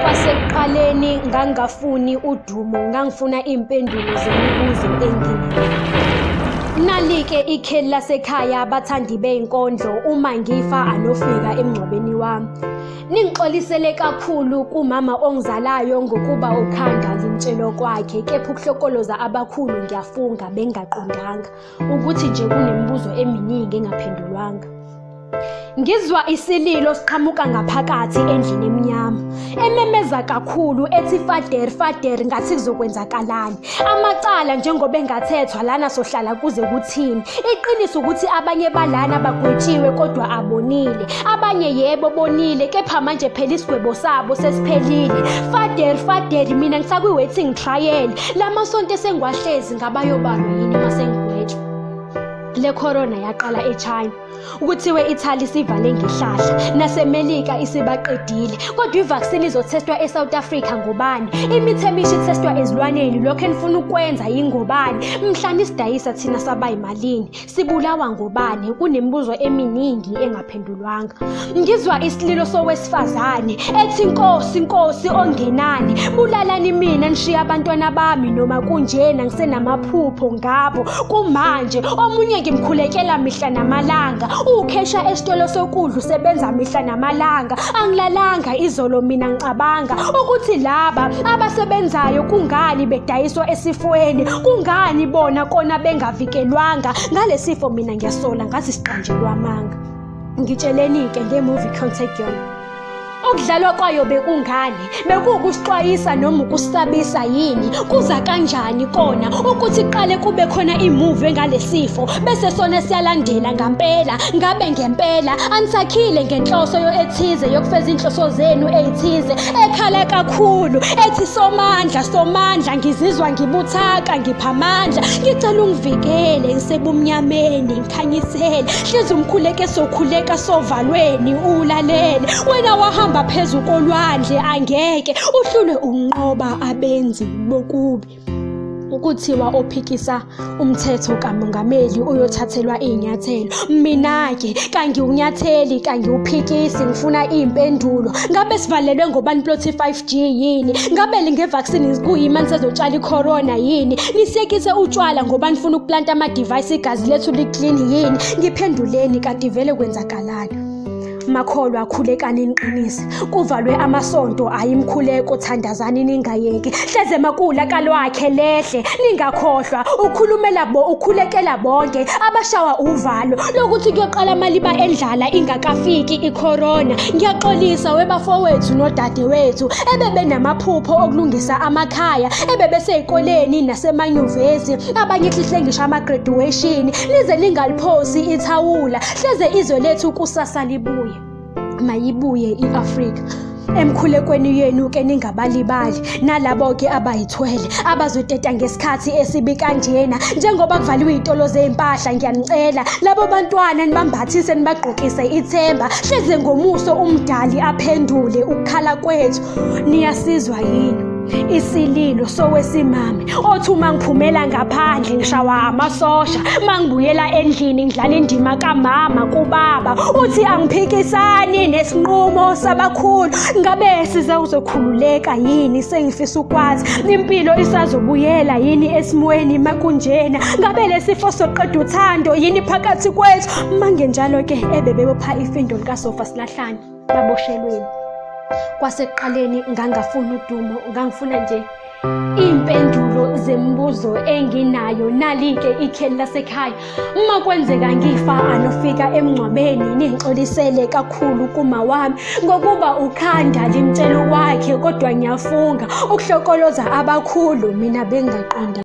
Kwasekuqaleni ngangingafuni udumo, ngangifuna iy'mpendulo zemibuzo enginayo. Nali-ke ikheli lasekhaya abathandi bey'nkondlo, uma ngifa anofika emngcwabeni wami. Ningixolisele kakhulu kumama ongizalayo ngokuba ukhanda limtshelo kwakhe, kepha ukuhlokoloza abakhulu ngiyafunga bengingaqondanga ukuthi nje kunemibuzo eminingi engaphendulwanga. Ngizwa isililo siqhamuka ngaphakathi endlini emnyama ememeza kakhulu ethi fader fader ngathi kuzokwenzakalani amacala njengoba engathethwa lana sohlala kuze kuthini iqiniso ukuthi abanye balana bagwetshiwe kodwa abonile abanye yebo bonile kepha manje phela isigwebo sabo sesiphelile fader fader mina ngisakwi-waiting trial lamasonto esengiwahlezi ngabayobalwa yini uma sengigwetshwa le corona yaqala eChina Kuthiwe iThali isivale ngehlahla naseMelika isibaqedile kodwa ivaccine izothestwa eSouth Africa ngobani? Imithi emisha ithestwa ezilwaneni lokho enifuna ukwenza yingobani? Mhla nisidayisa thina sabayimalini? Sibulawa ngobani? Kunemibuzo eminingi engaphendulwanga. Ngizwa isililo sowesifazane ethi Nkosi Nkosi ongenani bulalani mina nishiya abantwana bami noma kunjena ngisenamaphupho ngabo kumanje omunye ngimkhulekela mihla namalanga ukhesha esitolo sokudla usebenza mihla namalanga angilalanga izolo mina ngicabanga ukuthi laba abasebenzayo kungani bedayiswa esifweni kungani bona kona bengavikelwanga ngalesifo mina ngiyasola ngathi siqanjelwa amanga Ngitsheleni-ke nge-movie Contagion. Ukudlalwa kwayo bekungani? Bekuwukusixwayisa noma ukusabisa yini? Kuza kanjani kona ukuthi qale kube khona imuvi engalesifo bese sona siyalandela ngampela? Ngabe ngempela anisakhile ngenhloso ethize yokufeza inhloso zenu eyithize ekhala kakhulu ethi somandla somandla ngizizwa ngibuthaka ngiphamandla ngicela ungivikele ngisebumnyameni ngikhanyisele hlezi umkhuleke sokhuleka sovalweni ulalele wena wahamba phezu kolwandle angeke uhlulwe unqoba abenzi bokubi ukuthiwa ophikisa umthetho kamongameli uyothathelwa iy'nyathelo mina-ke kangiwunyatheli kangiwuphikisi ngifuna iy'mpendulo ngabe sivalelwe ngobani plothi 5G yini ngabe ngevaccine kuyima nisezotshala icorona yini nisekise utshwala ngoba nifuna ukuplanta ama-device igazi lethu liclean yini ngiphenduleni kanti vele kwenzakalani makholwa khulekani niqinise kuvalwe amasonto ayimkhuleko thandazani ningayeki hleze makula kalwakhe lehle ningakhohlwa ukhulumela bo ukhulekela bonke abashawa uvalo lokuthi kuyoqala amaliba endlala ingakafiki icorona ngiyaxolisa webafowethu nodadewethu ebebenamaphupho okulungisa amakhaya ebebeseyikoleni nasemanyuvesi abanye hlihle ngisho ama-graduation lize lingaliphosi ithawula hleze izwe lethu kusasa libuye mayibuye i-Afrika emkhulekweni yenu ke ningabalibali nalabo-ke abayithwele abazoteta ngesikhathi esibi kanjena njengoba kuvaliwe iy'tolo zey'mpahla ngiyanicela labo bantwana nibambathise nibagqokise ithemba hleze ngomuso umdali aphendule ukukhala kwethu niyasizwa yini isililo sowesimame othi uma ngiphumela ngaphandle ngishawa amasosha uma ngibuyela endlini ngidlala indima kamama kubaba uthi angiphikisani nesinqumo sabakhulu ngabe sizawuzokhululeka yini sengifisa ukwazi impilo isazobuyela yini esimweni makunjena ngabe lesifo soqeda uthando yini phakathi kwethu mangenjalo-ke ebebebopha ifindo likasofa silahlane baboshelweni kwasekuqaleni ngangafuni udumo ngangifuna nje iy'mpendulo zemibuzo enginayo nali-ke ikheli lasekhaya uma kwenzeka ngifa anofika emngcwabeni ningixolisele kakhulu kuma wami ngokuba ukhanda limtshela okwakhe kodwa ngiyafunga ukuhlokoloza abakhulu mina bengingaqonda.